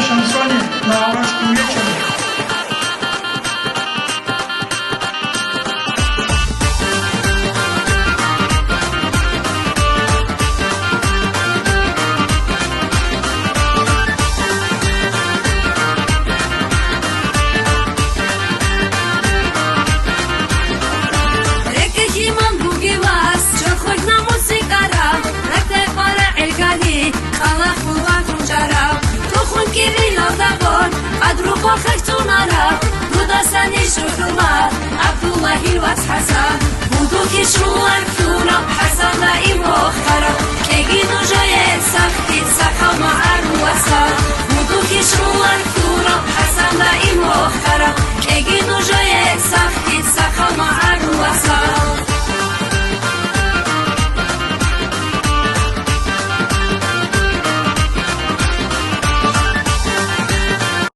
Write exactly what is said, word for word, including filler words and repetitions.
Шансоне на аварском вечере. РекӀелъ иман бугев вас, чорхолъ намус гьикъарав, ракьдай къварагӀел ккани, кӀалахъул ватун чӀарав, тухум кибилалдагъун, къадру-къо хехтунарав, дудасан иш хӀурмат, ГӀабдуллагьил вац ХӀасан. Будухъе щулан хьураб ХӀасан даим вохарав, кӀеги нужее сахлъи сахал магӀарул васан. Будухъе щулан хьураб ХӀасан даим вохарав, кӀеги